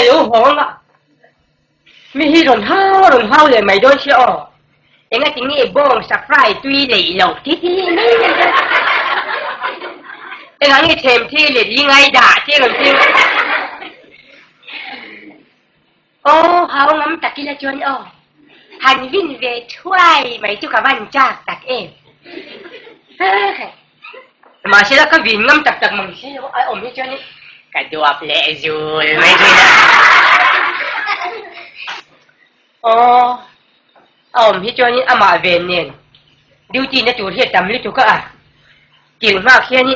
a lo hawng a, mi hi rawn hau rawn hau leh mai dawn sia aw. Engati nge bawng sa fry tui lei lo ti ti mai mai dawn. Engah nge them thi let li ngai dah ti rawn ti. Aw hau ngam tak ila chuan aw. Han vin ve thuai mai chu ka van chak tak em. Mahse la ka vin ngam tak tak mang si lo a awm hi chuan ka duap leh zul mai thin a. Aw a awm hi chuan amah ven nen duty na tur hi a tam lutuk a, kil nghak hian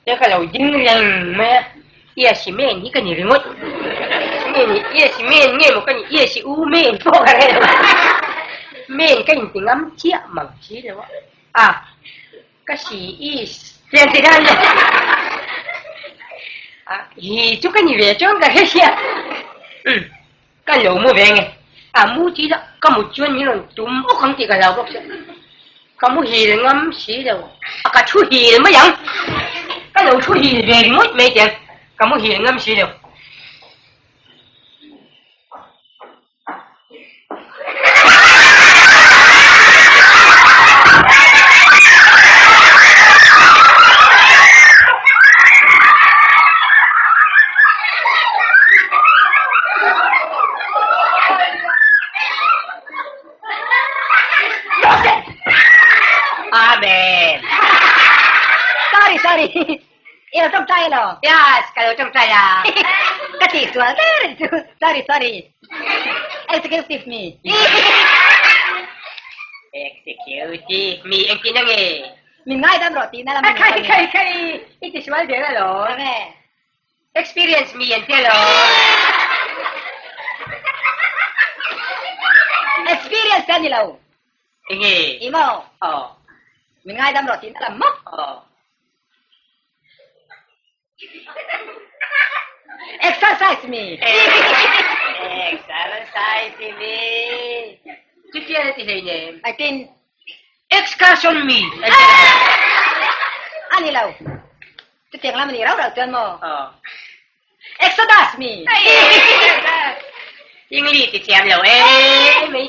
te ka lo ding reng mai a, ia si men hi ka ni ringawt nge ni ia si men nge maw ka ni ia si u men pawh ka hre lo men ka inti ngam chiah mang si lo a. A ka si is tiang ti khan a hi chu ka ni ve chuan ka hre sia um ka lo mu ve nge a mu chi la ka mut chuan min rawn tum awk ang tih ka hlau bawk sia ka mu hil ngam si lo a ka thu hil mai ang ka lo thu hil ve ringawt mai tiang ka mu hil ngam si lo. Amen. Sorry, sorry. I lo tawngtai elo? Yes, ka lo tawngtai a. Ka tih sual ber chu. Sorry, sorry. Executive me. Executive me engtin ange? Min ngaidam rawh tihna lam a ni. Khai khai khai, i ti sual der alo. Enge? Experience me an tia lo. Experience a ni lo. Enge? I maw? Aw. Min ngaidam rawh tihna lam maw? Aw. Exercise me. Exercise me. Chutia na ti hlei nem. I tin. Excursion me. Ani lo. Chutiang lam ani rau rau chuan maw? Aw. Exodus me. English ti thiam lo e.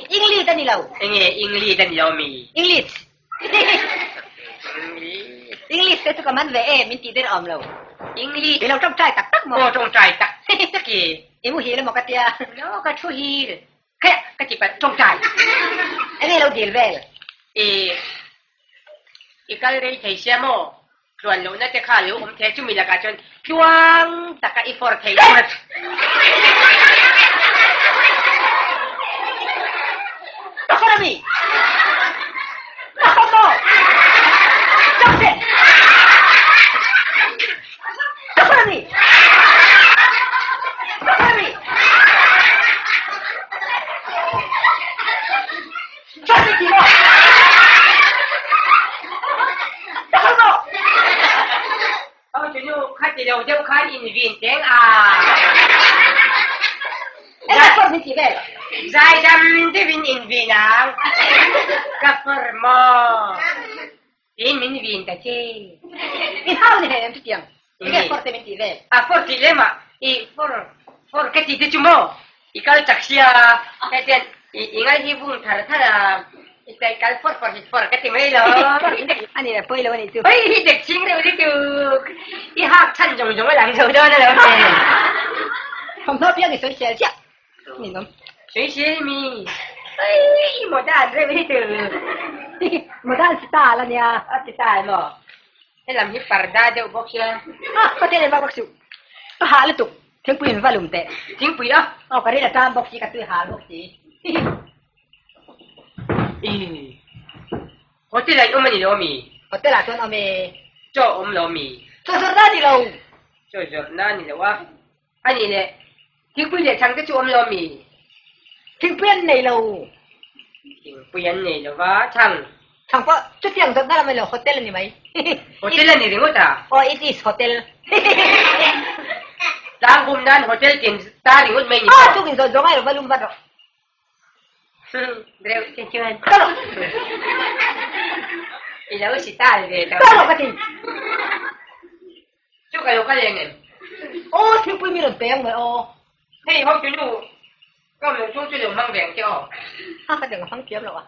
English ani lo. Enge English ani lo mi? English. English te chu ka man ve e min tih ber a awm lo. English. I lo tawngtai tak tak maw? Aw tawngtai tak tak e. I muhil emaw ka tia. No ka thu hil. Khaia ka ti palh tawngtai. Enge lo dil vel? I i kal rei thei sia maw? Tluan lohna te kha lo awm thei a chumi lakah chuan tluang taka i fawr thei tur a. Ka fawr a mi? Ka fawr maw? Chauh Ka fawr a mi? Ka fawr a mi? Zaidam deuhin in vin ang. Ka fawr maw? Tiin min vin ta che. I hau ni hlei em chutiang. Enge fawr te min tih vel? A fawr tih lem ah i fawr fawr ka ti te chu maw? I kal chak sia hei chuan i i ngai hi vung thar thar a i kai kal fawr fawr hi fawr ka ti mai lo. A ni le pawi lo a nih chu. Hei hi dek ching reuh lutuk i hak chhan zawng zawng a lang zo dawn a lo. Thawmhnaw piang i sawi sel chiah. Ninawm. Sawi sel mi. Hei i modal reuh hi tu. Modal style a nia. A style maw? Helam hi parda deuh bawk hian. Ah, ka tel bak bak suh. Ka hah lutuk. Thingpui in va lum teh. Thingpui a? Aw, ka ril a tan bawk si, ka tui hal bawk si. Ih, hotel ah in awm a ni lo mi? Hotel ah chuan awm e. Chaw awm lo mi? Chaw zawrhna a ni lo. Chaw zawrhna a ni lo a. A nih leh, thingpui leh chhang te chu awm lo mi? Thingpui an nei lo. Thingpui an nei lo va, chhang. Chhang pawh chutiang zawtna lam a ni lo, hotel a ni mai. Hotel a ni ringawt a? Aw, it is hotel. Tlangkum nan hotel tin ta ringawt mai ni maw? Aw, chungin zawt zawng ai lo va lum vat rawh. Dreu che chuan. Ka lo. I lo si tal ve lo. Ka lo ka ti. Chu ka lo kal eng em? Aw, thingpui mi rawn pe ang mai aw. Hei ho chu nu ka awm lo chung chu lo hmang ve ang che aw. Ha ka deng a hmang thiam lo a.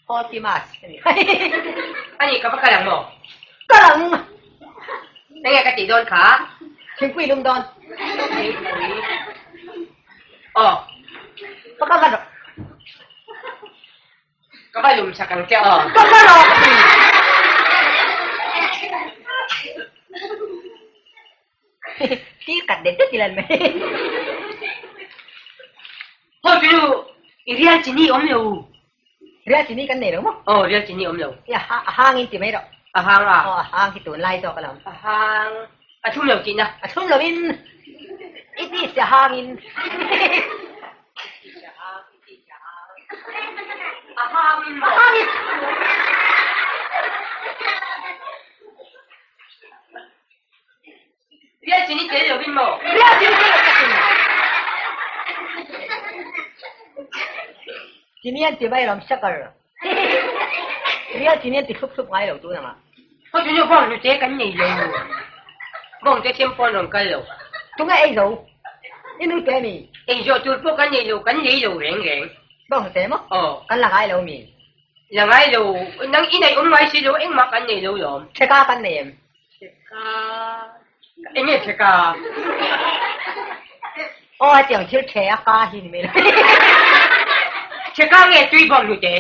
Holy Mass a ni. A nih ka va kal ang maw? Kal ang! Enge ka tih dawn kha? Thingpui lum dawn. Thingpui. Aw. Va kal vat rawh. Ka va lum sak ang che aw. Ka va rawh ka ti. Ti kat det det ilan mai. Ho chu nu i rial chini awm lo. Rial chini kan nei lo maw? Aw rial chini awm lo. I a hang in ti mai rawh. A hang a. Aw a hang hi tun lai zawk alawm. A hang a thum lo tihna. A thum lo in i ti si a hang in. A hang in maw? A hang in. Rial chini tel lo in maw? Rial chini tel lo takin. Chini an ti mai lawm sugar. Rial chini an ti thlup thlup ngai lo tun anga. Ho chu nu bawng hnute kan nei lo. Bawng te thiam pawn rawn kal lo. Tunge ei zo? I nu te mi? Ei zawh tur pawh kan nei lo, kan nei lo reng reng. Bawng hnute maw? Aw. Kan la ngai lo mi? La ngai lo. Nang i neih awm ngai si lo, engmah kan nei lo lawm. Theka kan nei em? Theka eng nge theka? Aw hetiang thil the a ka hi ni mai lo. Theka nge tui bawng hnute?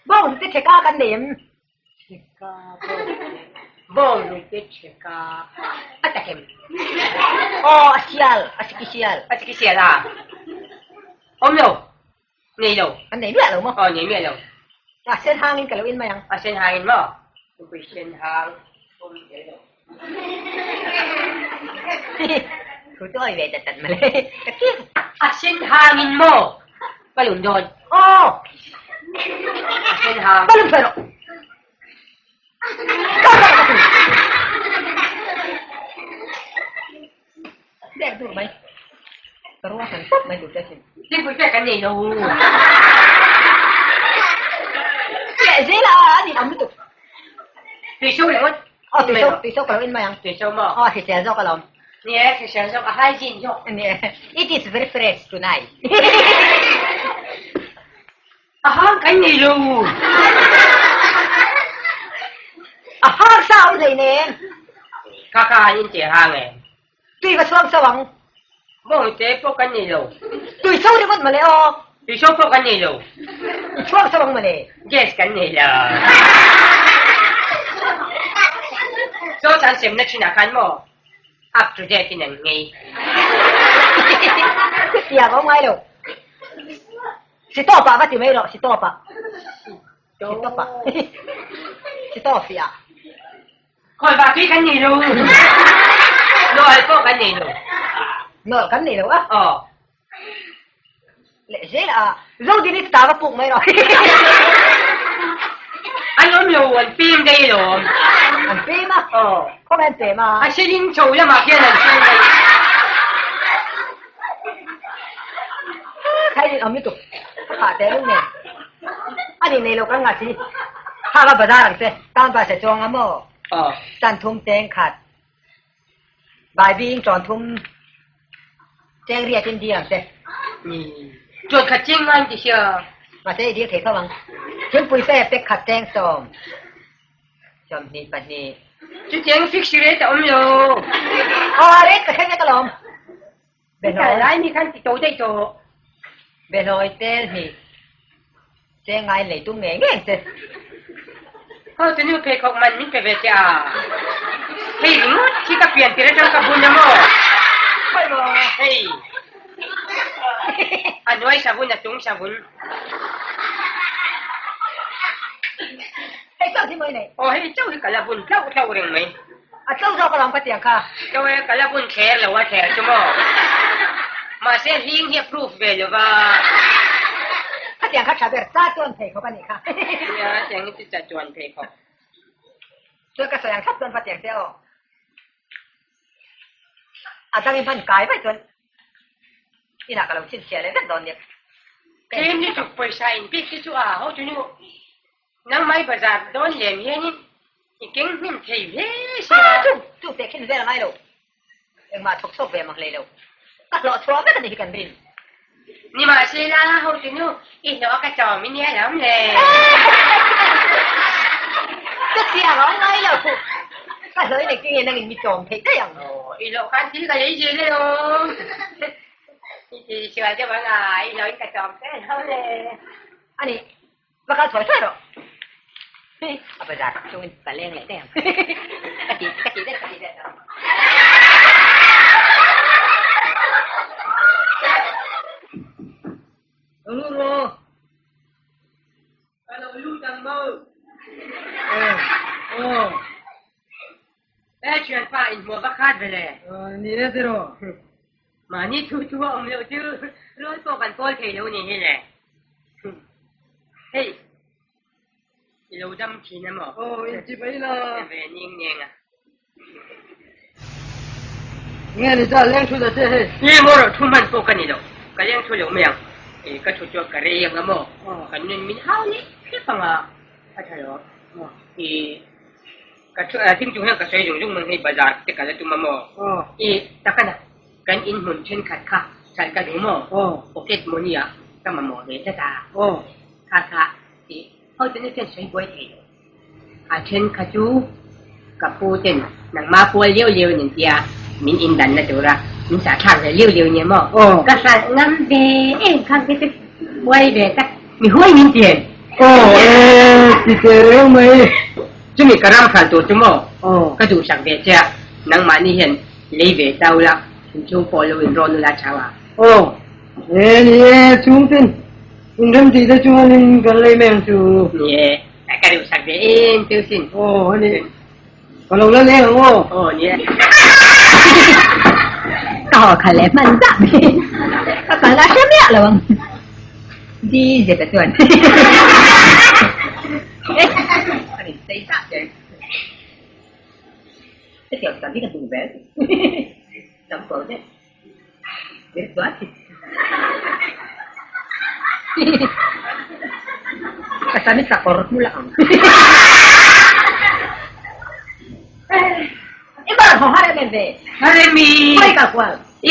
Bawng hnute theka kan nei em? Theka bawng hnute theka a tak em? Aw a sial a siki sial. A siki sial a. Awm lo. Nei lo. An nei miah lo maw? Aw nei miah lo. A sen hang in ka lo in mai ang. A sen hang in maw? Nupui sen hang awm tel lo. Thu chu awi ve dat dat mawle. Ka chiang. A sen hang in maw? Ka lum dawn. Aw. A sen hang. Ka lum thei rawh. Ka lum rawh ka ti. Dek dur mai. Ka ruah han tawp mai tur che asin. Thingpui pek an nei lo. Leh zel a a nin awm lutuk. Tuiso ringawt. Aw tuiso tuiso ka lo in mai ang. Tuiso maw? Aw hrisel zawk alawm. Ni e hrisel zawk a hygiene zawk. Ni e it is very fresh tonight. A hang kan nei lo. A hang sa awm hlei nen. Kha kha an in che hang e. Tui va chhuang so ang. Bawng te pawh kan nei lo. Tui so ringawt mawle aw. Tui so pawh kan nei lo. I chhuang so ang mawle. Gas kan nei lo. Chaw chan semna thinah khan maw up to date in an ngei. Chutiang a awm ngai lo. Sitawp ah va ti mai rawh, sitawp ah. Sitawp ah. Sitawp fiah. Khawi vah tui kan nei lo. Nawlh pawh kan nei lo. Nawlh kan nei lo a? Aw. Leh zel a, Zodini chu ta va puk mai rawh. An awm lo, an pem daih alawm. An pem a? Aw. Khawnge an pem a? A siling chho lamah khian an pem daih. Khai rin awm lutuk. Ka phah teh lung nen. A nih nei lo kan ngah si. Kha va bazar ang che. Town bus a chuang a maw? Tan thum cheng khat. Bai bing tawn thum cheng riat in dil ang che. Chuan khat cheng ngai ti sia. Mahse i dil thei tho ang. Thingpui fe pek khat cheng sawm. 20 pahnih. Chutiang fix rate a awm lo. Aw rate ka thleng vek alawm. Behlawi lai mi khan ti to daih tawh. Behlawi tel hnih cheng ngai lei tum ngei ngei che. Ho chu nu pheikhawk man min pe ve che a. Hei ringawt khi ka pian tir atang ka bun a maw. Khawi maw. Hei. A hnuai savun a chung savun. Hei chauh hi mawi nei. Aw hei chauh hi ka la bun hlauh hlauh reng mai. A tlo zawk alawm ka tiang kha. Tlo e, ka la bun thler lo a thler chu maw. Mahse hling hi a proof ve lo va. Ka tiang kha tha ber, cha chuan phei khawp a nih kha. Nia, tiang hi chu cha chuan phei khawp. Chuan ka sawi ang thlap chuan va tiang che aw. A dang i hman kai mai chuan inah ka lo chhinchhiah leh vek dawn nia. Tlem lutuk pawisa in bik hi chu a ho chu nu. Nang mai bazar dawn lem hianin i keng hnim thei hle si a. Chu, chu tehkhin vel a ngai lo. Engmah thawk chhuak ve mang hlei lo. Ka hlawh chhuah vek a nih hi kan rin. Nimahsela, hotunu, i hlawh a ka chawm i nia lo le. Ka chiang a awm ngai lo. Ka hlawh i engtin nge nangin mi chawm theih daih ang? Aw, i hlawh khan thil ka lei zel alawm. I ti sual deuh ang a, i hlawhin ka chawm che lo le. A nih, Va kal thuai thuai rawh. A bazar chungin ka leng leh daih ang. Ka ti ka ti daih ka ti daih. Lo lut rawh. Ka lo lut ang maw. Aw. Aw. E thianpa inhmuh va khat ve le. Ni e tiraw. Mahni thu thu a awm loh chu rual pawh kan pawl thei lo ni hi le. Hei, i lo dam thin a maw? Aw, inti mai la. Ve ning neng a. Nge ni ta, leng thu ta che hei. Nge maw rawh thu hman pawh ka ni lo. Ka leng thu lo mai ang. E, ka thu chuan ka rei ang a maw? Kan nun min hau leh hrep ang a. A tha lo. I. Ka thu a ding chung hian ka sawi zung zung mang hei bazar te kal a tum a maw? I takana kan in hmun thenkhat kha chhal ka duh maw? Pocket money ah ka mamawh ve tlat a. Kha kha i hotunu chuan sawi buai thei lo. A then kha chu ka pu ten nangma pual liau liau in an tia min in danna tura min chah thlak ve liau liau nia maw? Ka hralh ngam ve em khang te chu buai ve tak mi huai min ti em? Aw e ti teh reng mai. Chumi ka ram hralh tur chu maw? Ka duhsak ve che a, nangmahni hian lei ve ta ula, inchhung pawh lo inrawn ula chang a. Aw, e ni e, chhungten inrem tih te chuanin kan lei mai ang chu. Ni e, ka duhsak ve em cheu sin. Aw, a ni, ka lo la leng ang aw. Aw, ni e. Ka haw khalh leh hman zah mai, ka kal a hre miah lo ang. Di zet a chuan. Haremi! I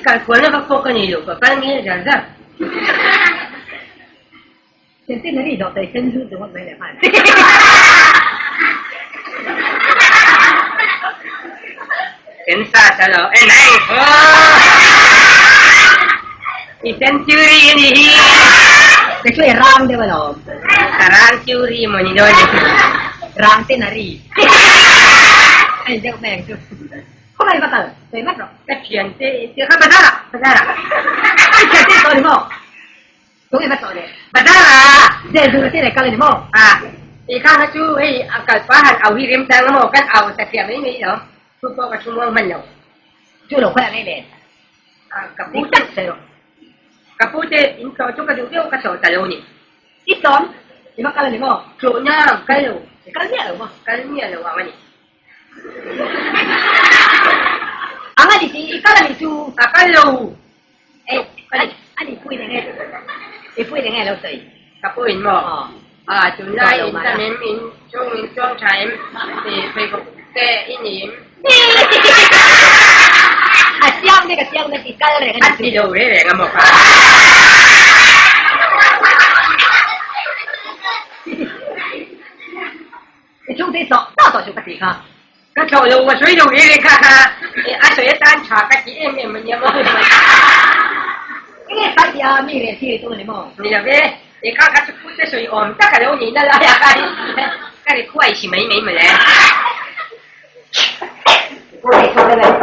kal kual na vak pawh ka nei lo, ka kal ngil zar zar. Sen sa sa lo, e nai I century a ni hi. Ka rang theory maw ni dawn ni. Khawngaih va kal, sawi mat rawh. Ka thiante i kha bazar ah, bazar ah. I thiante i tawh ni maw? Khawngaih va tawh le. Bazar ah! Zel zur te leh kal a ni maw? Ah, i kha kha chu hei a kal pa han au hi rem chang a maw? Kan au satliah mai mai lo. Thu pawh ka thu muang hman lo. Chu lo khawiah ngei le. Ah, ka pu Dik tak sawi rawh. Ka pu te in tlawh chu ka duh viau ka tlawh ta lo ni. I sawm, i va kal a ni maw? Tlawh na kal lo. I kal miah lo maw? Kal miah lo ang a ni. Ang a ni ti, i kal a ni chu. A kal lo. Eh, a ni pui nge. I pui nge lo sawi. Ka puin maw? Ah, tunlai in tam em, in chung in chuang tha em, i pheikhawk te i ni em. A chiang mek, a chiang mek, i kal reng a ni chu. A ti lo reng reng a maw kha. I chhungte i tlawh tawh tawh chu ka tih kha. Ka tlawh lo a sawi lo reng reng kha kha a sawi atan tha ka ti em em a nia maw. Enge sai tih a mi rel thil tum a ni maw? Ni lo ve, i kha kha chu pute sawi awm tak a lo nih na lai a khan ka ri khuai si mai mai mawle. I chhungte lam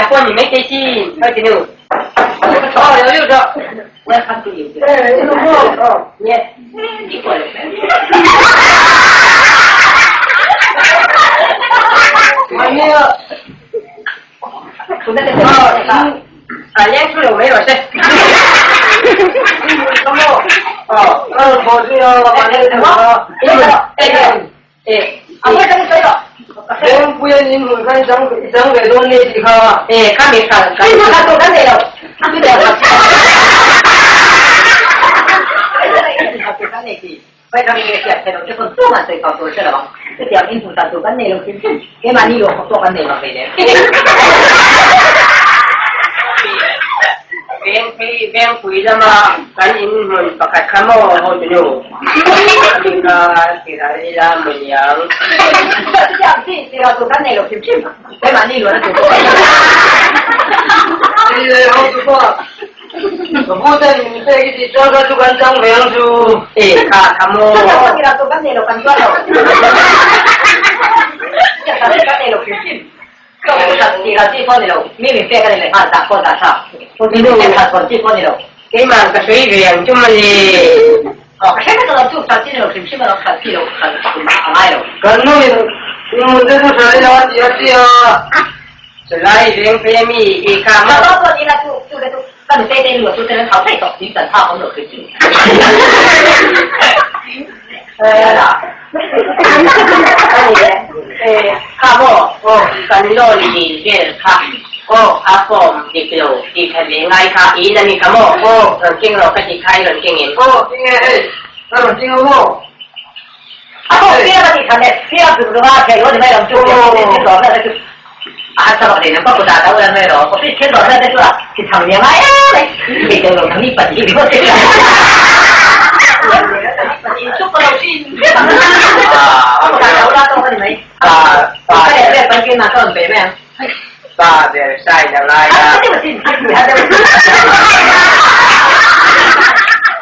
pawh ni mai thei sin, hau tinu. Aw lo lut rawh. A leng thu lo mai rawh se. E kha mi kha Vai ram in nge hriat theih loh te pawn tumah sawi chhuah tur hre lo ang. Chutiang in hmuh dan tur kan nei lo hrim hrim. Keimahni luah khawp pawh kan nei lo ve lem. Vengphei Vengpui lama kan in hmun pakhat kha maw hotunu? A bik kha tirhal ila maw niang? Chutiang chi tirhal tur kan nei lo hrim hrim. Keimahni luahna tur pawh kan nei lo. Ei le hotupa, Ka pu ten min pek i tih chuan kha chu kan chang ve ang chu. E kha kha maw. Chutiang pawh tirhal tur kan nei lo kan chuan lo. Chutiang chi kan nei lo hrim hrim. Keimah ka sawi ve ang chu mawle. Kan nu in in hmun te chu hre ila a ti a tia. Chulai veng phei ami i kha maw. Kha maw kan loan dil vel kha a form dik lo tih that leh ngai kha i in a ni kha maw rawn keng rawh ka tih kha i rawn keng em? Aw tinge hei ka rawn keng a maw? A form fiam a tih that leh fiam zung zung a thei lo ni mai lo chu thil dawr vel te chu a han sa vak leh nam ka kut ah ta ula mai lo office thil dawr vel te chu a ti chang nia ngai em mai thei tawh lo nang ni pahnih ringawt te chuan Pa ber sign a ngai a.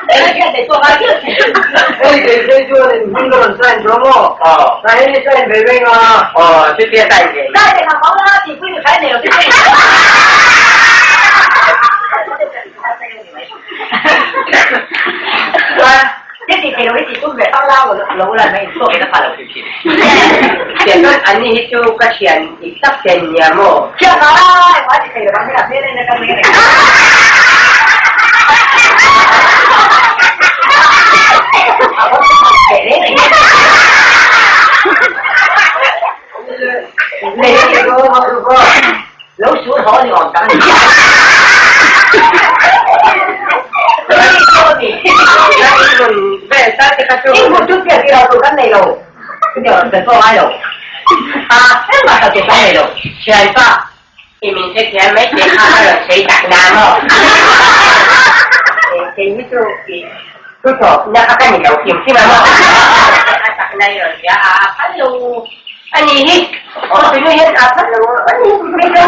Hei kei phei chuan in hming ka rawn sign tawh maw? Ka hei ni sign ve reng a. Aw chutia sign ve. Tichuan an ni hi chu ka thian dik tak ten nia maw? Lo sur haw ni awm tak a ni. In hmun chu pian tih lo tur kan nei lo. Chutiang kan pawh ngai lo. A engmah hral tur kan nei lo. Thianpa, i min hrethiam mai tih kha a rawn sawi tak na maw? Kei hi chu i thu tawpna kha ka ni lo hrim hrim a maw? A takna i rawn hria a, a phal lo. A ni hi, aw tunu hian a phal lo a ni mai lo.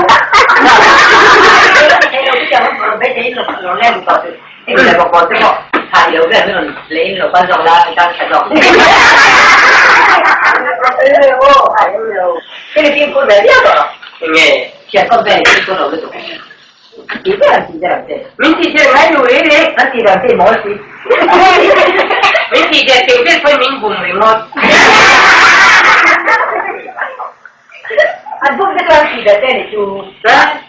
Enge? Min tih der ngai lo reng reng. Min tih der teh ber pawhin min bum ringawt. Aw,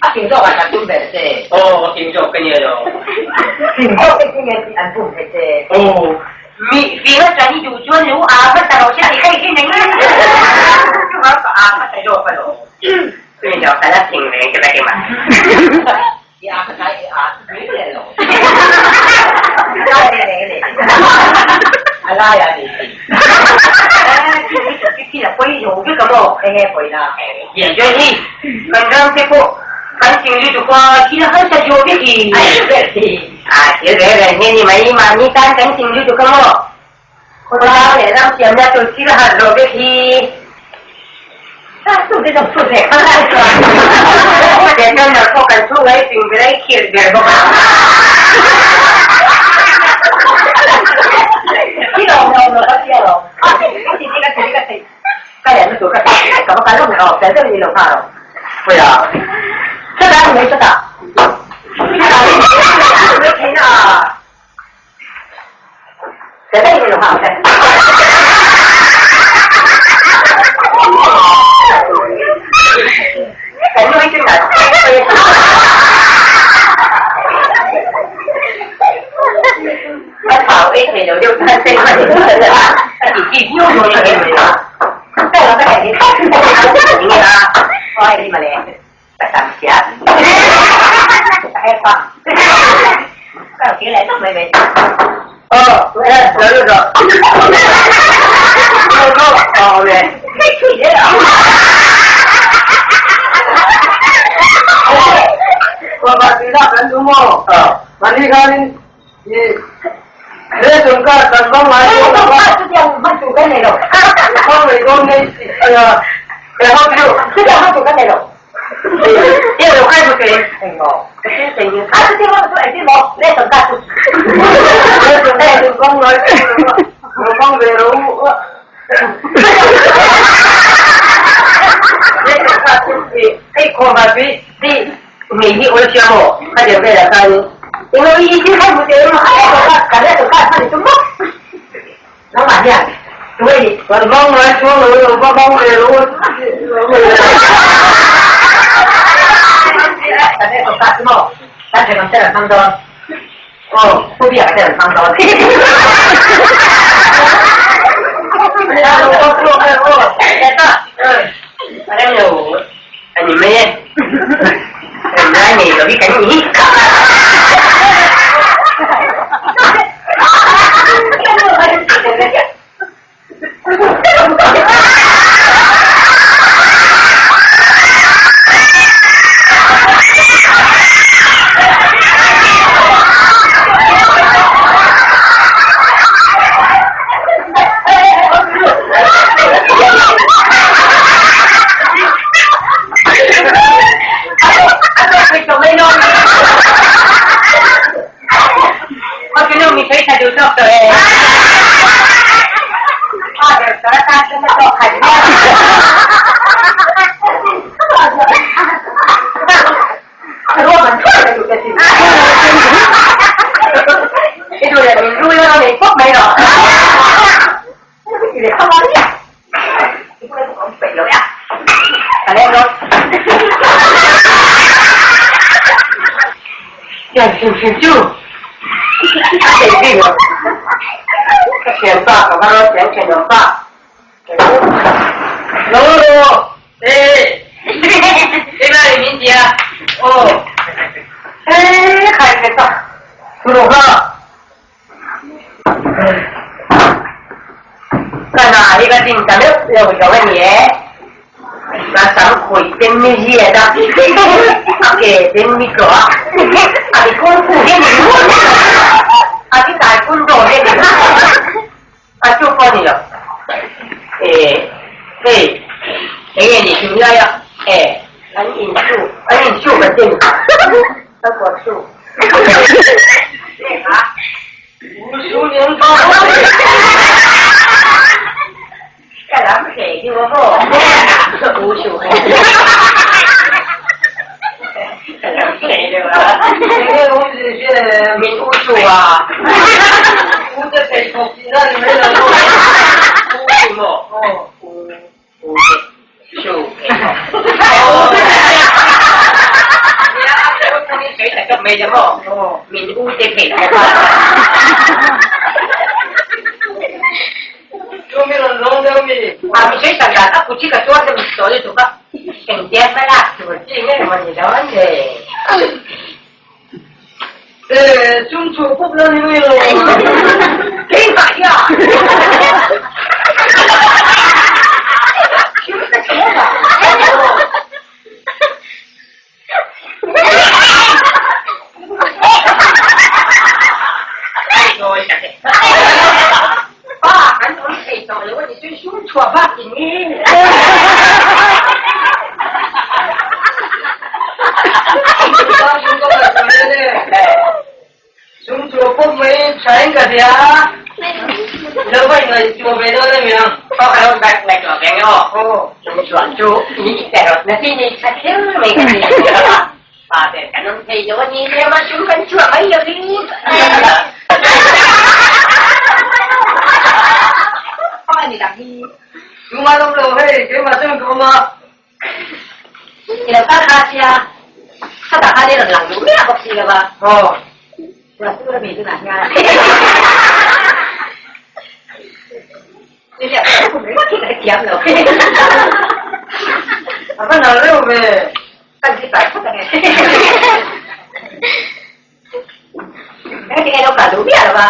a fing zawk ka nia lo. Aw, mi fing a chan i duh chuan lo aa hmasa rawh se a ti kha i hre neng neng. Chuvang ka aa hmasa zawk alawm. Chumi zawk ka la fing reng che ka ti mah. Kan ram te pawh kan thing lutuk a, thil harsa zawh vek hi. A thil reng reng hi a ni mai, mahni tan kan thing lutuk a maw? Khawtlang leh ram siamna tur thil har zawh vek hi. Detan lo pawh kan chhung ai fing ber ai khirh ber bawk a. Ka thau ei thei lo deuh khan sen a ni a ti chi viau dawn a ni a. Ka tam sia. Ka lo kir leh tawp mai mai. a,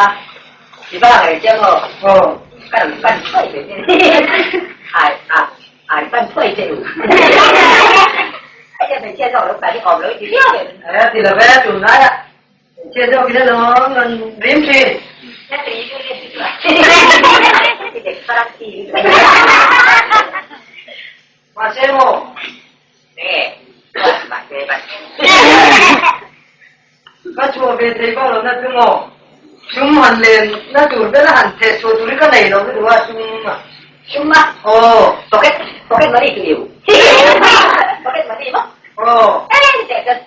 i va ngai chiang aw. Aw. Ka rawn pan thuai ve che. Ai a, ai pan thuai che u. Hei hmeichhia zawk lo tan hi awm lo i ti viau em? A ti lo ve, tunlai ah hmeichhia zawk hi alawm rawn rim thin. Mahse maw? Ka chhuah ve thei vak lo na chu maw? Sum han len na tur bela han theh chhuah tur hi ka nei lo lutuk a sum a. Sum a? Aw. Pocket pocket money ti u. Pocket money maw? Aw. Eng teh chuan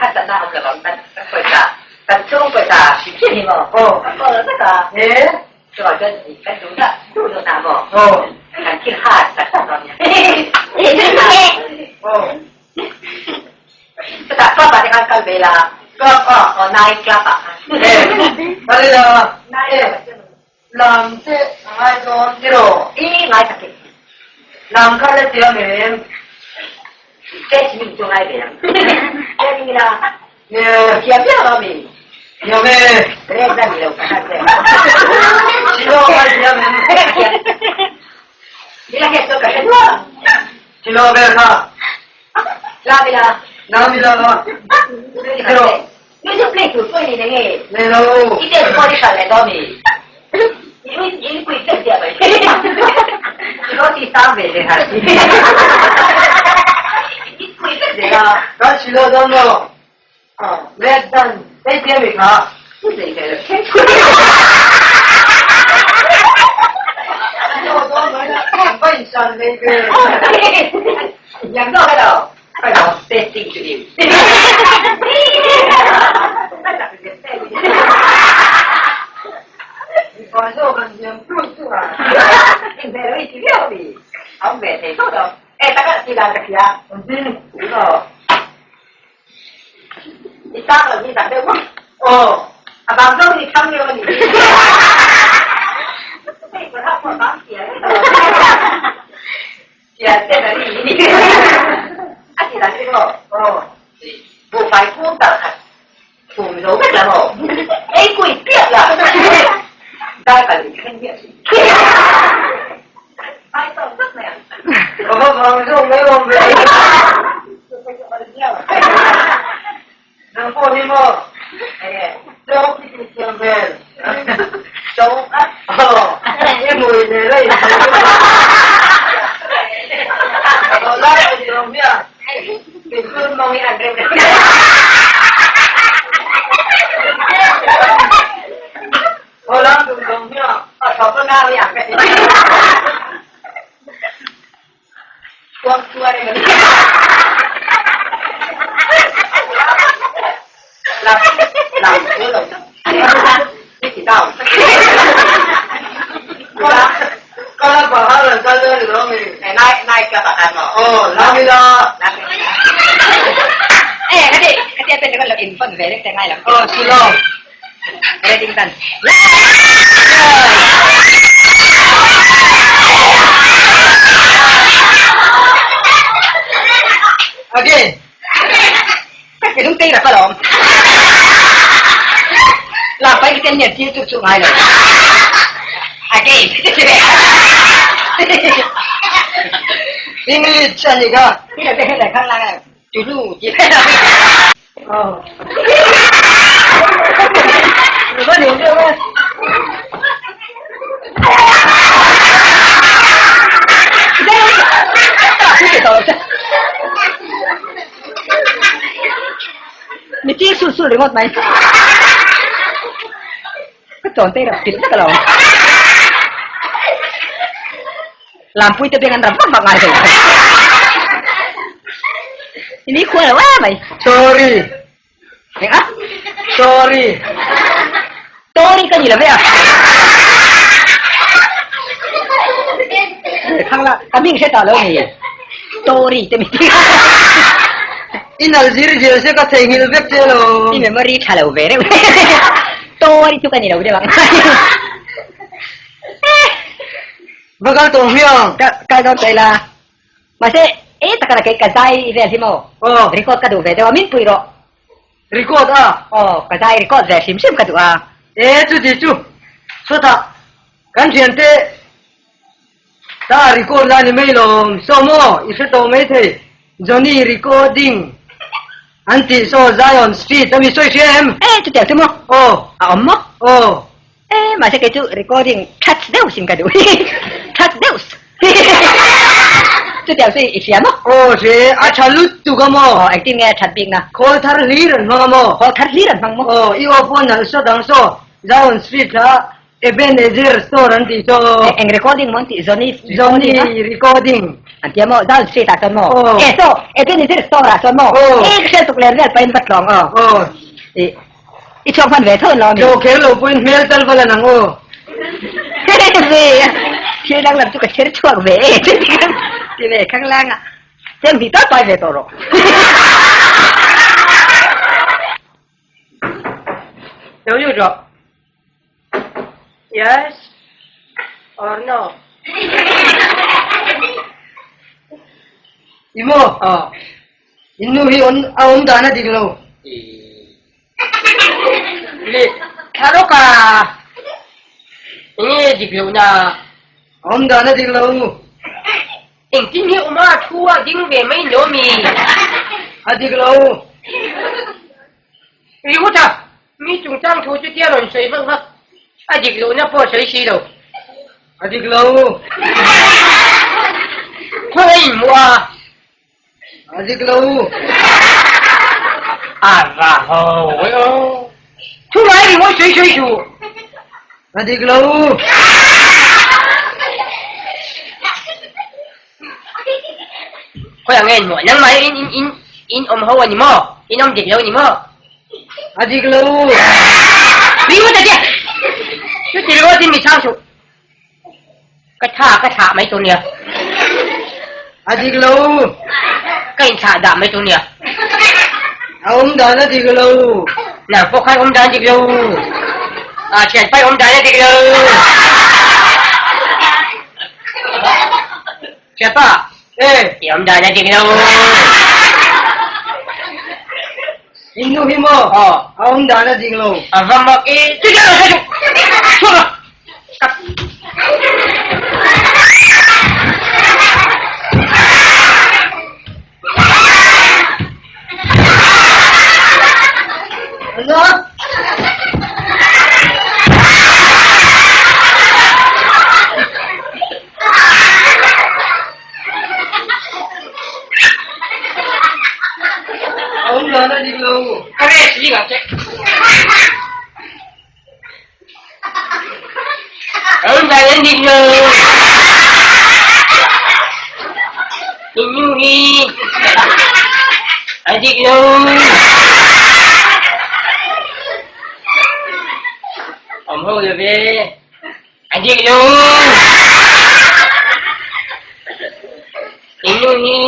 harsatna a awm lo ang kan pawisa kan chhung pawisa hrim hrim hi maw? Aw. Kan kawl vek a. E. Chuvang chuan kan duh na duh duh na maw? Aw. Kan thil hat tak tak dawn nia. Aw. Chutah club ah te khan kal ve la. Club ah? Aw night club ah khan. E. Kal ila. E. Lam te a ngai dawn tiraw? I ngai tak e. Lam kha la chiam em? Cash min chu ngai ve ang. Cash ila. Nia. Thiam viau lo mi. Thiam e. Rek na ni lo ka han che. Chilo ngai thiam em? Ila het chu ka hre nual. Chilo vel kha. Lam ila. Lam ila ka. Tiraw? Music play tur pawh i nei nge? Nei lo. I dance pawh i hralh leh dawn mi? I pui tlem chiah mai. I lo ti sang ve leh har. I pui tlem zel a. Kan si lo dawn lo. Red dan ei chiah mi kha. I zei ve lo kher. Si lo dawn mai la. An va insan hlei ve. Yang zawk elo. Ka lo testing chu ni. Mipa zawk an hliam tut tut a. Inhmeh lo i ti viau mi. A awm ve thei tawh lo. E taka ti dan ka hria. Aw. I tak lo hi tak deuh maw? Aw. A bang zawk hi thlang deuh a ni. Hei kawr hak pawh a bang hria reng lo. Chian ten a ri ni. A ti dan chu maw? Aw. Buhfai kung tal khat phum zo vek la maw? Ei kui piak la. Dar kal in thleng miah si. Ai tawk vek mai ang. Ka va vang zawk mai awm ve. Nang pawh hi maw? Enge? Chawk i tih thiam hmel. Chawk a? Aw, i hmui nen a inhmeh deuh a. Aw lai a ni lo hmiah. Min tur mawng i an reuh reuh. Aw lang tum lo hmiah. Aw thawk a nau i ang ka ti. Kuang chuan emaw ni. Lam lam chu lo ni ti dau. Kala bahar an kal dawn ni lo mi. Eh nai nai ka bahar maw? Aw lam ila. Eh kati kati apen kan lo in fon ve reng te ngai lam. Aw silo. Reading dan. Again. Ka ti lung tei ra ka lawm. La pai ki ten nian thil chu chu ngai lo. Again. English ani kha. Ti la te he lai khang lang ai. Tulu ti la. Aw. Va ni deuh e. Mi tir sul sul ringawt mai. Ka chawn te rap pilh vek alo. Lampui te beng an rap vak vak ngai thei. Ini khua lo em mai. Sorry. Eng a? Sorry. Sorry ka ni lo ve a. Khang la, ka ming hre ta lo ni. Sorry te mi ti. In al zir zel se ka theihnghilh vek che lo. I memory tha lo ve reuh. Sorry chu ka ni lo deuh ang. Va kal tawh hmiang. Ka kal dawn tawh ila. Mahse, e taka la kei ka zai vel hi maw? Aw. Record ka duh ve deuh a, min pui rawh. Record a? Aw, ka zai record ve hrim hrim ka duh a. E chuti chu sawtah kan thiante ta record la ni mai lawm saw maw i hre tawh mai thei Johnny recording an tih saw Zion Street ami sawi hria em? E chutiang chu maw? Aw. A awm maw? Aw. E mahse kei chu recording touch deuh sin ka duh touch deuh chutiang chu i hria maw? Aw hre a tha lutuk a maw? Aw engtin nge a that bik na? Khawl thar hlir an hmang a maw? Khawl thar hlir an hmang maw? Aw i aw pawh nalh sawt ang saw Zion Street kha Ebenezer store an tih saw. Eng recording maw an tih Johnny Johnny recording an tia maw Zion Street ah chuan maw? Aw. E saw Ebenezer store ah chuan maw? Aw. E ka hriat tuk len vel pahin va tlawng aw. Aw. I I chhuak hman ve tho lo mi. Chaw kher lo pawhin hmel tal va lan ang aw. Ve a, thil dang lam chu ka chher chhuak ve e ti ve khang lang a, cheng hnih tal pai ve tawh rawh. Lo lut rawh. Yes or no? I maw? Aw. In nu hi a awm dan a dik lo. Le thla lawk a enge dik loh na? A awm dan a dik lo. Engtin nge awm a thu a ding ve mai lo mi? A dik lo. Ringawt a, mi chungchang thu chu tia rawn sawi vak vak a dik lohna pawh sawi si lo. A dik lo. Khaw a inhmuh a. A dik lo. A va ho e aw. Thu ngai ringawt sawi sawi suh. A dik lo. Khawi ang nge inhmuh? Nangmah hi in in in in awm ho a ni maw? In awm dik lo a ni maw? A dik lo. Ringawt a tia. Chuti ringawtin mi chhang suh. Ka tha ka thlah mai tur nia. A dik lo. Ka inthlah dah mai tur nia. A awm dan a dik lo. Nang pawh khan awm dan dik lo. A thian pai awm dan a dik lo. Thianpa. E. I awm dan a dik lo. In nu hi maw? Aw. A awm dan a dik lo. A va mak e. Chutia lo sawi chu. Chhuak rawh. A dik lo. Awm ho lo ve. A dik lo. Innu hi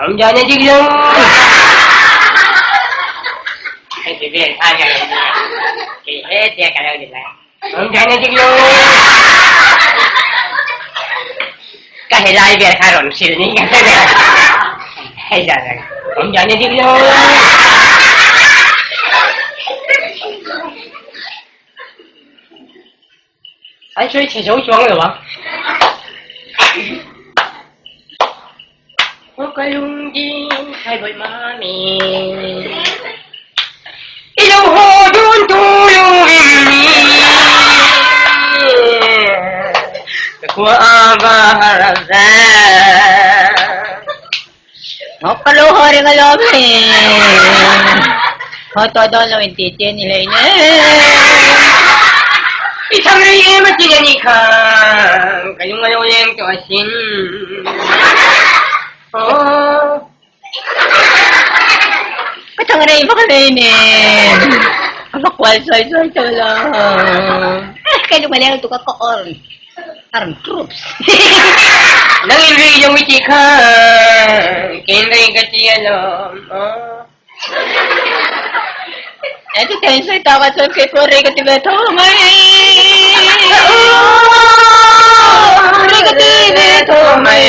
awm dan a dik lo. Hei ti vel khan ka lo nia. Kei he tia ka lo ni lai. Awm dan a dik lo. Ka helai vel kha rawn hrilh ni ka hre vel. Hei dan awm dan a dik lo. An sawi chhe zo chuang lo ang. Aw ka lungding thai bawih mami. I lo haw dun tu lungrim ni. Ka khua a va har ve. Aw ka lo haw reng alawm he. Haw tawh dawn lo in tih te ni hlei ne. I thang rei em a tin a nih kha ka lung a lo leng tawh asin. Aw. Ka thang rei vak hlei nen. A va kual sawi sawi tawh lo. Ka lung a leng lutuk a ka awrn. Arm troops. Nang in rei lo i tih kha kein rei ka ti alawm aw. E ti thein sawi tak ah chuan kei pawh rei ka ti ve tho ang mai. Rei ka ti ve tho mai.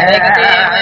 Rei ka ti ve tho.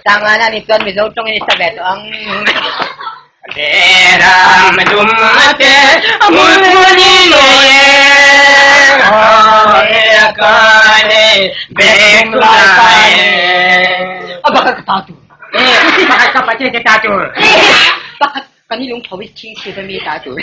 Tangana ni chuan Mizo tawngin i sa ve tawh ang. Pakhat kan i lungtho i thing thil mi ta tur.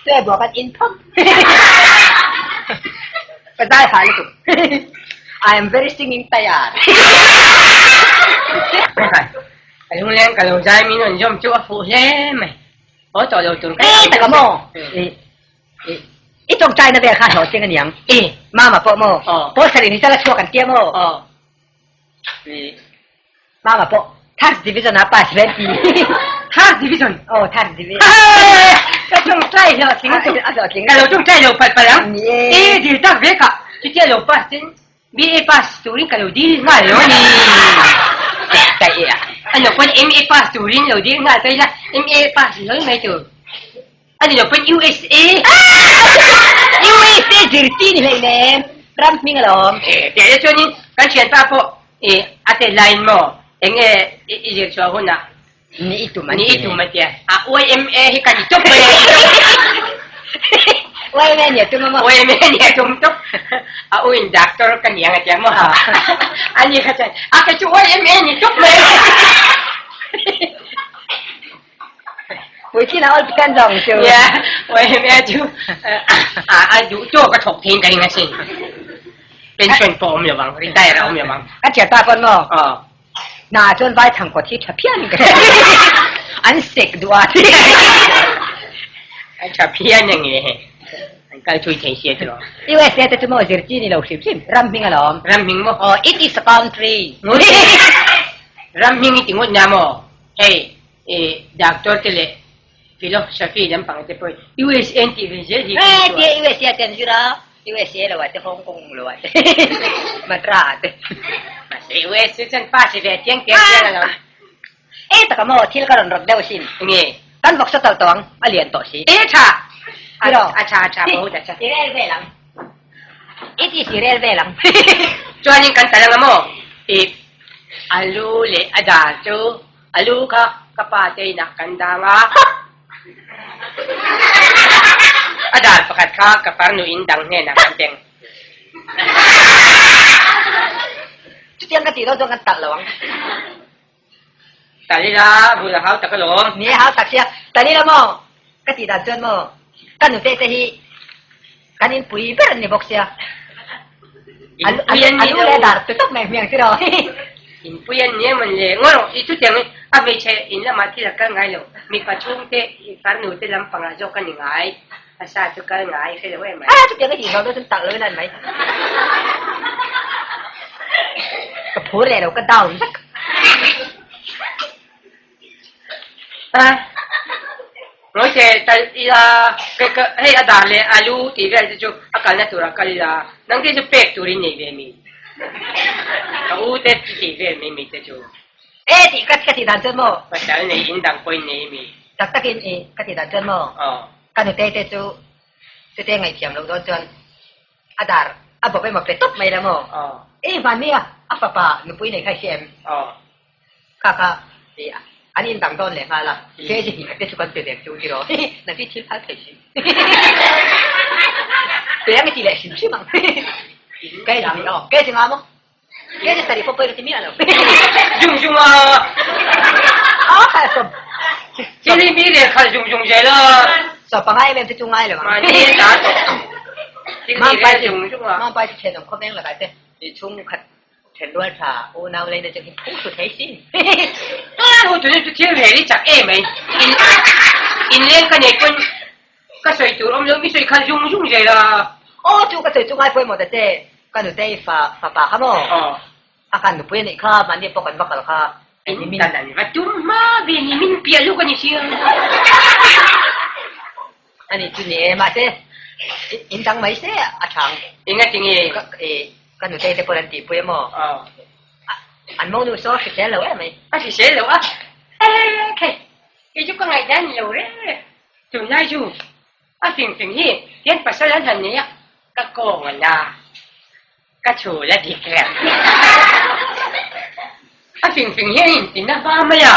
Tue bua kan in phawt. Ka zai hah lutuk. I am very singing tired. Ka lungleng ka lo zai min rawn zawm chu a fuh hle mai. Haw tawh lo tur ka Eh, taka maw? Eh, eh, i tawngtai na vel kha hlawh tling aniang. Eh, mama pawh maw? Pawl sarih ni chala chhuak an tia maw? Mama pawh third division ah pass ve ti. Third division? Oh, third division. Ka tawngtai hlawh tling a hlawh tling. Ka lo tawngtai lo palh palh ang. Eh, dil tak ve kah. Chutia lo pass tin BA pass turin ka lo dil nghal lo a ni. Ka e a. A lo pawn MA pass turin lo dil nghal ta ila, MA pass hlawi mai tur. A ni lo pawn USA. USA zirtir ni hlei nem, ram hming alawm. Eh, teh le chuanin kan thianpa pawh eh a tel laiin maw eng nge i zir chhuah hunah Ni i tum an ti. Ni i tum an ti a. A YMA hi ka ni tawp mai a. YMA ni a tum a maw? YMA ni a tum tawp. A u in doctor ka ni ang a ti a maw? A ni kha chuan a kei chu YMA ni tawp mai a. Puitling ah all depends ang chu. Yeah, YMA chu a duh tawk a thawk theiin ka ring asin. Pension pawh a awm lo vang, retire a awm lo vang. Ka thian pa pawn maw? Hna chuan vai thang kawt hi tha phian in ka hria. An sek duh a. An tha phian a nge. An kal thui thei sia tiraw. USA te chu maw zirtir ni lo hrim hrim. Ram hming alawm. Ram hming maw? Aw, it is a country. Ram hming i ti ngawt nia maw? Hei, i doctor te leh philosophy lampang te pawh USA an tih ve zel hi. Eh, tia USA te an zir a. USA lo ah te Hong Kong lo ah te Madra ah te. Mahse USA chuan pass ve chiang chiang chiang alo. E taka maw thil ka rawn rawt deuh asin. Enge? Kan vawksa tal tawh ang a lian tawh si. E tha. A tha a tha bahut a tha. I rel vel ang. I ti si rel vel ang. Chuanin kan tal anga maw i alu leh a dar chu alu kha ka pa te inah kan dang a. A dar pakhat kha ka farnu in dang hnenah kan teng. Chutiang ka tih lo chuan kan talh lo ang. Talh ila bul a hau tak alawm. Ni a hau tak sia. Talh ila maw? Ka tih dan chuan maw? Ka nute te hi kan inpui ber an ni bawk sia. Alu leh dar pe tawp mai hmiang tiraw. Inpui an ni em an le ngaw rawh. I chutiang in a hmeichhe in lamah thil a kal ngai lo. Mipa chhungte farnu te lampangah zawk a ni ngai. A sa chu kal ngai hre lo em mai. A chutiang a tih zawng dawn chuan tak lo in a ni mai. phur leh lo ka down vek. Ngawi che tal ila ka hei a dar leh alu tih vel te chu a kalna turah kal ila nang te chu pek turin nei ve mi ka u te chu tih vel mai mai te chu. E tih ka ka tih dan chuan maw? Pasal nei in dang pawhin nei mi. Tak takin i ka tih dan chuan maw? Ka nute te chu chute ngaihthiam loh dawn chuan A dar a bawp emaw pe tawp mai la maw? Ei hman nia, a fapa nupui nei kha i hria em? Kha kha i an indang dawn leh nghal a, kg hnih khat te chu kan pe ve ang chu tiraw? Nang chu i thil phal thei si. Pe ang i ti leh hrim hrim ang. Kg hnih aw, kg nga maw? Kg sarih pawh pawi ka ti miah lo. Zung zung a! A kha sawm. Thil hi mi rel khalh zung zung zel a. Sawm panga em em te chu ngai lo ang. Mahni ta tawh. Thil hi rel zung zung a. Mang pai chu thenawm khawveng lakah te i chhung khat then rual tha unau leina chu hi phu thu thei sin. A hu tuni chu thil rel i chak em mai. In leng ka nei pawn Ka sawi tur awm lo, mi sawi khalh zung zung zel a. Aw chu ka sawi chu ngai pawimawh ta che, ka nutei fa fapa kha maw? Aw. A kan nupui a nih kha, mahni pawh kan va kal kha. In tan an va tum hma ve ni, min piah luk a ni sia. A nih chu ni e, mahse in dang mai se a thang. Engatinge? Ka ka nutei te pawh an tihpui a maw? Aw. An monu saw hrisel lo em mai. A hrisel lo a, e khei, kei chu ka ngaihdan ni lo reng reng. Tunlai chu a fing fing hi tian pasal an han nei a, ka kawng a la, ka chhul a dik reng. A fing fing hi a intin a hma mai a,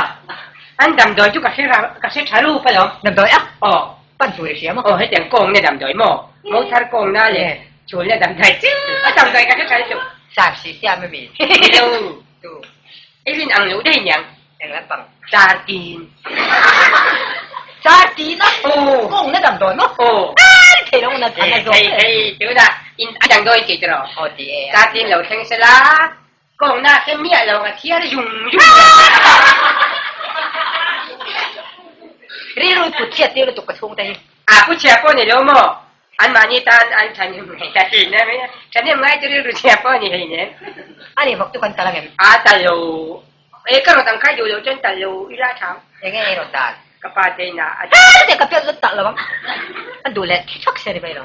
an damdawi chu ka hre ka hre tha rup alawm. Damdawi a? Aw. Pan tur i hria maw? Aw, hetiang kawng na damdawi maw? Mo thar kawng na leh chhul na damdawi chu a damdawi ka hre tha lutuk. Sar si siam ami? Nilo. Tu. I rin ang loh daih niang. Eng lampang? Chartin. Chartin a? Aw. Kawng na damdawi maw? Aw. Ai thei lo na an a zawk. Thei thei tunah in a damdawi tih tiraw? Aw ti e. Chartin lo thleng sela kawng na khe miah lo a thiar zung zung. Rilru put chhiat tir lutuk ka chhung te hi. A pu chhia pawh ni lo maw? Anmahni tan an thahnem ngai ta thin a mai a, thahnem ngai chu rilru chhia pawh a ni hei nen. A ni vawk chu kan tal ang em? A tal lo. E ka rawn ang khai duh lo chuan tal lo ila thang. Enge ei rawn dan? Ka pa te inah a. Hei te ka pian zet tak lo ang. An duh leh thi thak se ni mai lo.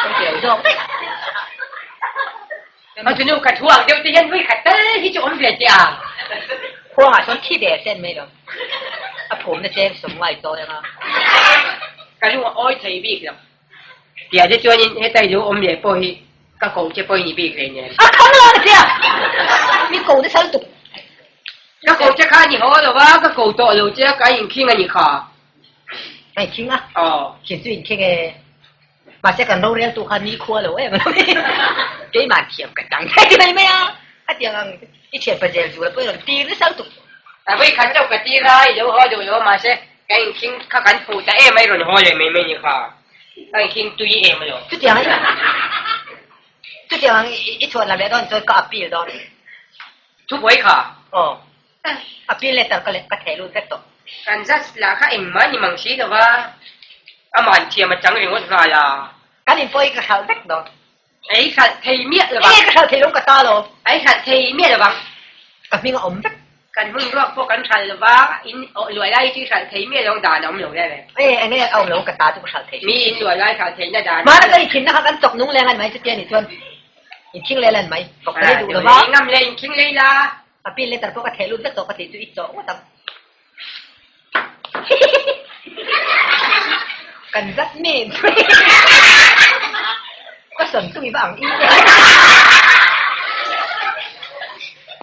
Kan ti lo zawk daih. A tunu ka thu ang deuh te hian vawi khat tal hi chu awm ve teh a. Khuangah sawn thi der se an mai lo. A phumna cheng sawm ngai chawi anga. Ka lung a awi thei bik lo. Tia te chuanin heta i lo awm leh pawh hi ka ko che pawh i ni bik hlei nen. A kham lo a tia! Mi ko nasa lutuk. Ka ko che kha a ni haw lo va, ka ko tawh lo che a, ka inkhing a ni kha. Ka inkhing a? Aw. Khin chu inkhing e. Mahse kan roreltu kha ni khua lo em a lo ni. Keimah thiam ka chang thei ti mai mai a. Khatiang ang i thian pa zel zul pawh i rawn tir nasa lutuk. A vawi khat chauh ka tir a, i lo haw duh lo mahse ka inkhing kha kan fuh ta em a i rawn haw leh mai mai ni kha. Ka inkhing tui em a lo. Chutiang ang chutiang ang i chhuan lam leh dawn chuan ka appeal dawn. Thubuai kha? Aw. Appeal letter ka leh ka theh lut vek tawh. Kan judge lah kha engmah ni mang si lo va, aman thiam a chang ringawt nghal a. Kan inpawi ka hralh vek dawn. Ei hralh thei miah lo vang. Ei ka hralh thei lo ka ta lo. Ei hralh thei miah lo vang. Ka hming a awm vek. Kan hmun ruak pawh kan hralh lo va, in awh luah lai chu i hralh thei miah lo dan a awm lo reng reng. Ei enge a awm lo ka ta chu ka hralh thei. Mi in luah lai hralh theihna dan. Mahna ka inthinna kha kan chawk nung leng a ni mai chutia ni chuan inkhing leh lan mai. Vawk ka lei duh lo va. Ngam leh inkhing lei la. A pin letter pawh ka theh lut vek tawh ka tih chu i chawh ngawt ang. Kan zat men ka sawn tung i va ang i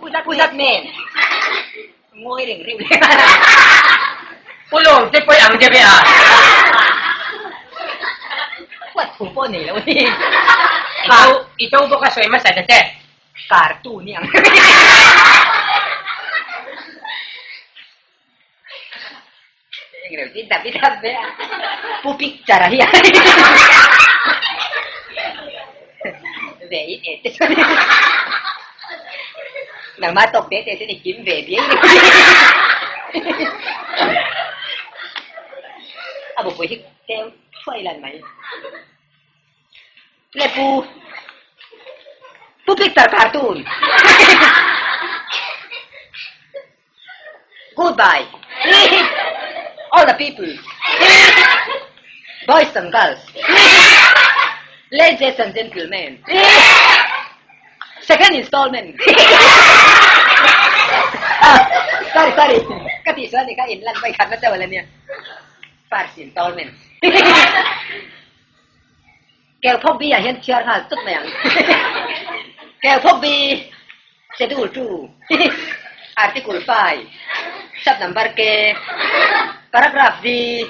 Pu zat men ngawi reng reng Pu lawm te pawi ang deuh e a. Huat thu pawh nei lo ni. I to bawk a sawi hmasa ta che. Kartu ni ang. Pu picture a hian ve i te te chuan nangmah tawk te te chuan i kim ve biai ni. A bupui hi tlem thuai lan mai. Le pu. Pu Picture Cartoon. Goodbye. All the people. Boys and girls. Ladies and gentlemen. Second installment. Sorry, sorry. Ka tih sual ni kha in lan mai khat na chauh ala nia. First installment. Kelphawk bi ah hian chhiar nghal tut mai ang. Kelphawk bi Schedule 2, Article 5, Sub number K, Paragraph V,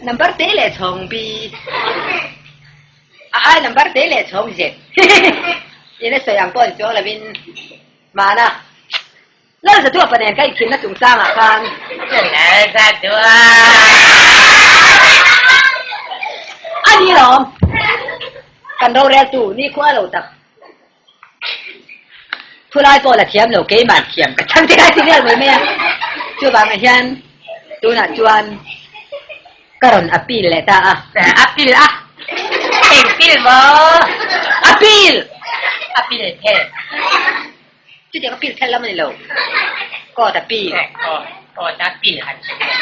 Number te leh chhawng B, a ai number te leh chhawng Z. In a sawi ang pawh ni chuang lovin mahna Lalzatuapa nen ka inkhinna chungchangah khan Lalzatua! A ni lawm, kan roreltu nikhua lo tak. Thulai pawh la thiam lo keimah thiam ka chang te kha ti vel mai mai a. Chuvangah hian tunah chuan ka rawn appeal leh ta a. Appeal a? Eng pil maw? Appeal! Appeal the. Chutiang appeal thel lam a ni lo. Court appeal. Court appeal han sawi a.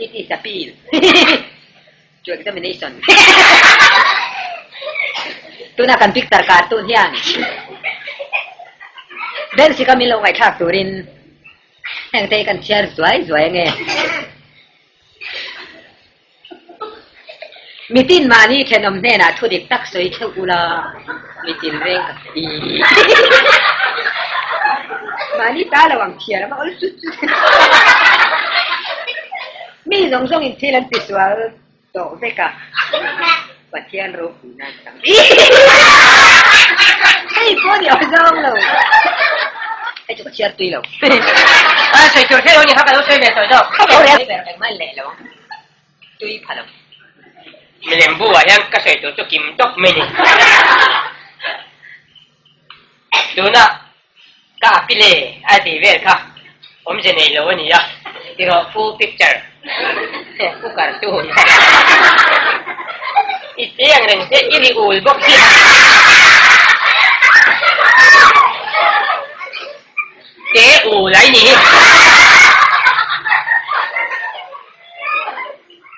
It is appeal. To examination. Tuna kan picture cartoon hian Bensika min lo ngaihthlak turin heng te hi kan chhiar zuai zuai ange. Mitin mahni thenawm hnenah thu dik tak sawi theuh ula, mitin reng ka ti. Mahni ta lo ang chhiar a mawl chut chut. Mi zawng zawng in thil an ti sual tawh vek a, Pathian ropui nan chang. Hei pawh ni awm zawng lo. Hei chu ka chhiar tui lo. A sawi tur thei lo ni kha ka lo sawi ve tawh zawk. Ka lo rel ber engmah leh lo ang. Tui pha lo. Milem bu ah hian ka sawi tur chu kim tawp mai ni. Tuna Ka apile a tih vel kha awmze nei lo a ni a, tiraw full picture pu cartoon i chiang reng che i ri ul bawk hi te ul ai ni hi.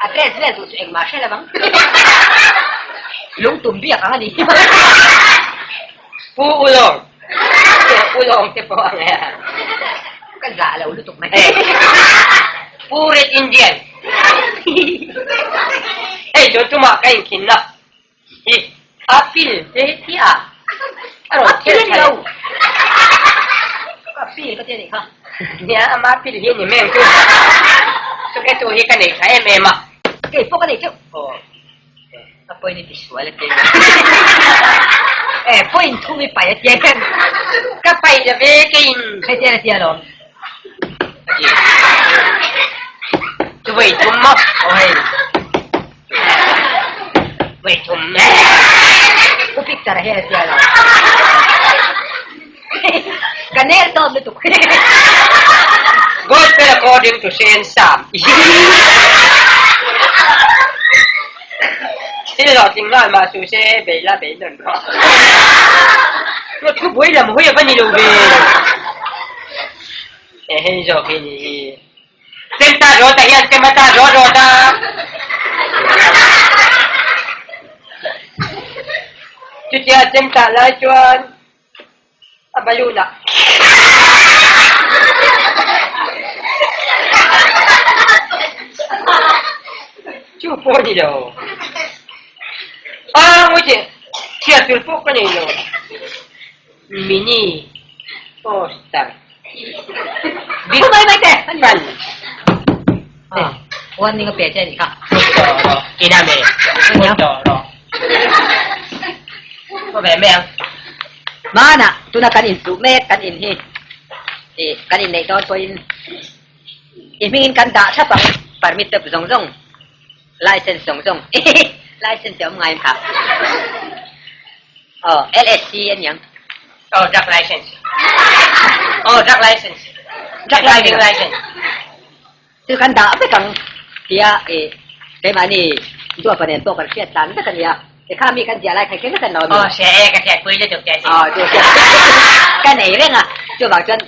A dress vel duh chu engmah hre lo ang. Lungtum biak ang a ni. Pu Ulawng. Ulawng te pawh ang e. Ka zah lo lutuk mai. Pu Red Indian. Hei tun tumah ka inkhinna hi a pil te hi thi a. A rawn thel tha lo. Ka pil ka ti a nih kha. Nia ama pil hi a ni mai ang chu. Chukhe tu hi ka nei tha em em a. Kei pawh ka nei teuh. Aw. A point i ti sual a tia. E point thum i pai a tia hian. Ka pai la ve keiin. Hei tia a tia lawm. Chu vei thum maw? Aw hei. Vei thum me. Pu picture hian a tia lawm. Ka nel tawp lutuk. Gospel according to Saint Sam. Thil hlawhtling nghal mah su se bei la bei nawn rawh. Thu buai lam hawi a va ni lo ve. E hei zawk hi ni hi. Chem ta rawt ah hian chem a ta rawt rawt a. Chutia chem tah lai chuan a balloon ah chu pawh a ni lo. A ngawi teh chhiar tur pawh ka nei lo. Mini poster. Big mai mai te fan. Ah, warning a pe che ni kha. Kina me. Toro. Ko ve me ang. Mana tuna kan in su mek kan in hi. E kan in nei dawn pawhin i hmingin kan dah thlap ang permit te zawng zawng license zawng zawng license te awm ngai kha. Aw LSC a niang. Aw drug license. Aw drug license. Drug driving license. Chu kan dah vek ang tia e keimahni duapa nen pawh kan hriat tlan vek a nia. Kha mi kan ziah lai kha kher kan lo mi. Aw hria e ka hriatpui lutuk che a sin. Aw chu ka nei reng a, chuvang chuan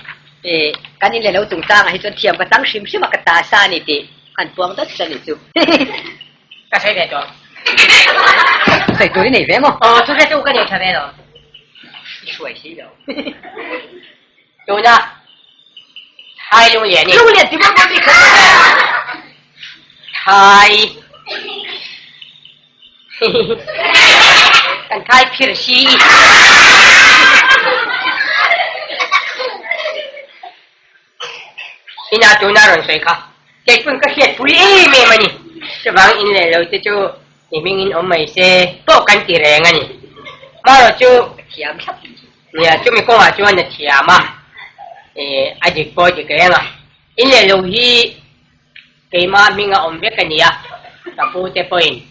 i kan in leh lo chungchangah hi chuan thiam ka chang hrim hrim a, ka ta sa a ni tih han puang dawt a ni chu. Ka sawi ve tawh. Sawi tur i nei ve maw? Aw chu hretu ka nei tha ve lo. I hruai si lo. Tuna Thai lunglian i. Lunglian ti maw maw mi kha. Thai. Kan thai phir si. Ina tuna rawn sawi kha. Keipun ka hriat pui em em a ni. Chuvang in leh lo te chu i hming in awm mai se pawh kan ti reng a ni. Marawh chu thiam thlap. Nia chumi kawngah chuan a thiam a, a dik pawh a dik reng a. In leh lo hi Keimah hminga awm vek a nia, ka pu te pawhin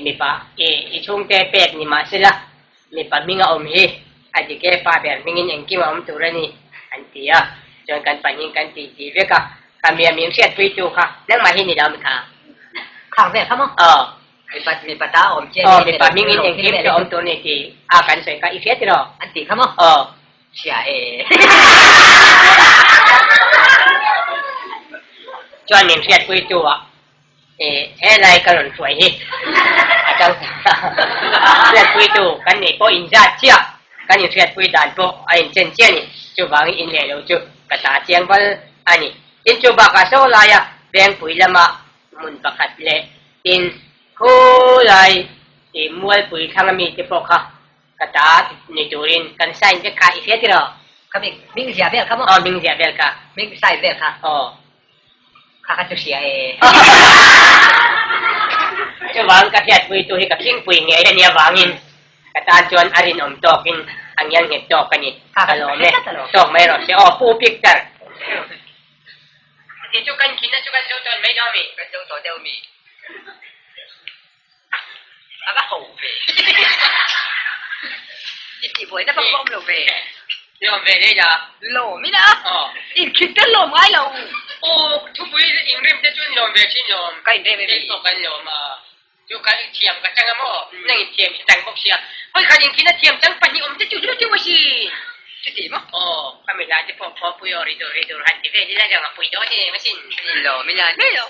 mipa i chhungte pek ni mah sela, mipa hminga awm hi a dik e, pa ber hmingin engkim a awm tur a ni an ti a, chuan kan pahnih kan ti ti vek a, ka mia min hriatpuitu kha nangmah hi ni lo mi kha? Khang vel kha maw? Aw. Mipa mipa ta awm chian Aw, mipa hmingin engkim chu a awm tur a ni tih a kan sawi kha i hria tiraw? An ti kha maw? Aw. Hria e. Chuan min hriatpui tu ah helai ka rawn hruai hi a tang hriatpui tu kan neih pawh inzat chiah kan inhriatpui dan pawh a inchen chiah a ni. Chuvangin in leh lo chu ka ta chiang val a ni. Tin chu bakah saw laia vengpui lama hmun pakhat leh tin khulai mualpui thlang ami te pawh kha Ka ta ni turin kan sign vek kha i hria tiraw? Ka hming, hming ziah vel kha maw? Aw, hming ziah vel kha. Hming sign vel kha. Aw. Kha kha chu hria e. Chuvang ka hriatpui tu hi ka khingpui ngei a nia vangin ka tan chuan a rinawm tawkin a ngial nghet tawk a ni. Ka lawm e. Tawk mai rawh se. Aw, Pu Picture. Ti chu kan khin na chu kan zo tawn mai dawn mi? Kan zo tawh deuh mi? A va ho ve. I tih buaina vak va awm lo ve. Lawm ve lei la. Lawm ila. Inkhit te lawm ngai lo. Aw thupui inrim te chu lawm ve thin lawm. Ka inrem em em. Pawh kan lawm a. Chu ka thiam ka chang a maw. Nang in thiam i chang bawk sia. Hawi khan inkhina thiam chang pahnih awm te chu hlu deuh a si. Chuti maw? Aw ka mi lai te pawh pawh pui aw ri dur ri dur han ti vel ila zawng a pui dawn em asin. Lawm ila mai lo.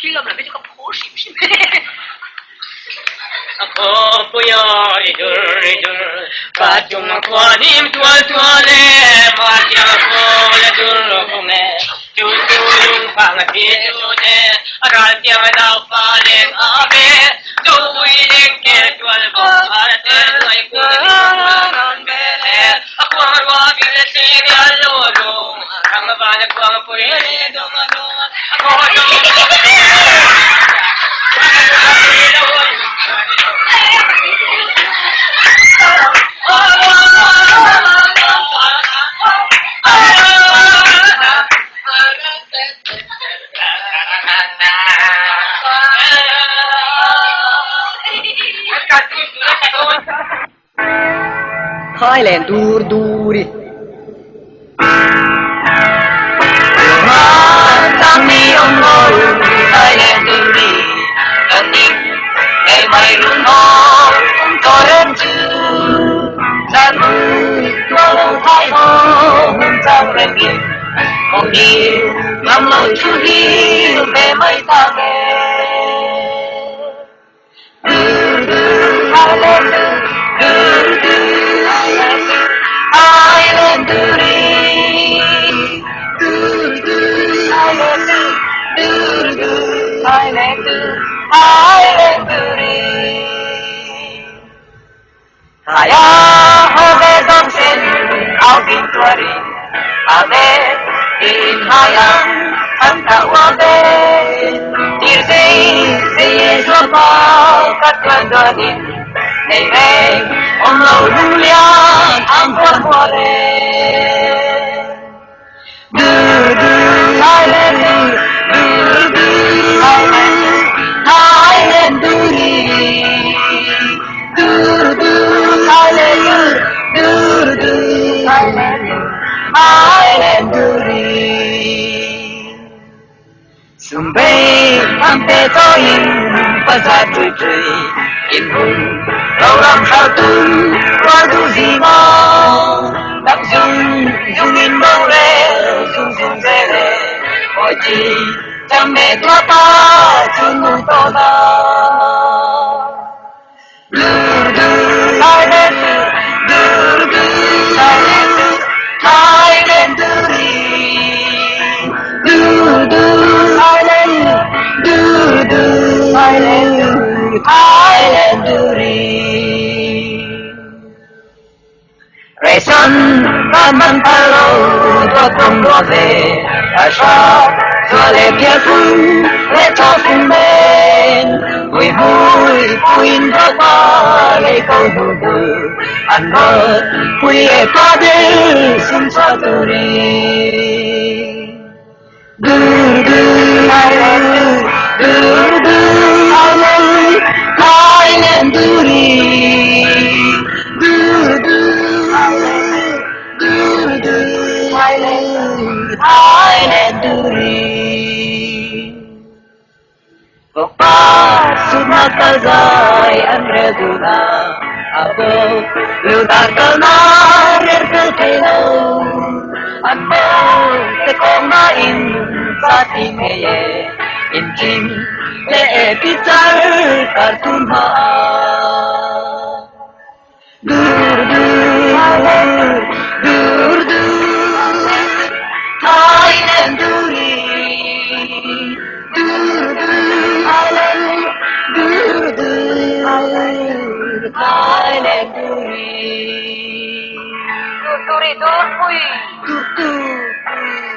Thil lawm lam hi chu ka phur hrim hrim. A khaw pui aw ri dur ri dur ka chung a khua hnim tual tual e mahnia khaw la dur kawng e chu chu lung phang a thi chun e a ral tiang a nau fa leng a ve Zo ui leng kel tual bawk a te hnuai kung a ding vel e a kuang rua vil thling a lo ro thang van a kuang pui le dawng a dawng a khaw lo Thailand dur dur i. In hung ro ram sao tu qua du gì mà đặng dung dung in bao lê dung dung dê lê hội chi cha mẹ tua ta chung ngu to na dur dur Thailand dur dur Thailand Thailand duri dur dur Thailand dur dur Thailand Thailand duri Resan man palo tua không đua về ở sao giờ lệ kia phun lệ cho phun bên vui vui vui in ba lấy câu hù hù ăn mơ vui e pa de xin cho turi dur dur Thailand dur dur Thailand Thailand duri dur dur Thailand dur dur Thailand Thailand duri Opa sumakazay ang reduna Ako lutakal na rerkal Ano te kumain sa tingeye Injing le epitar kartuma Dur dur dur dur Thailand duri dur dur Thailand dur dur Thailand duri Duri dur pui. Dur dur.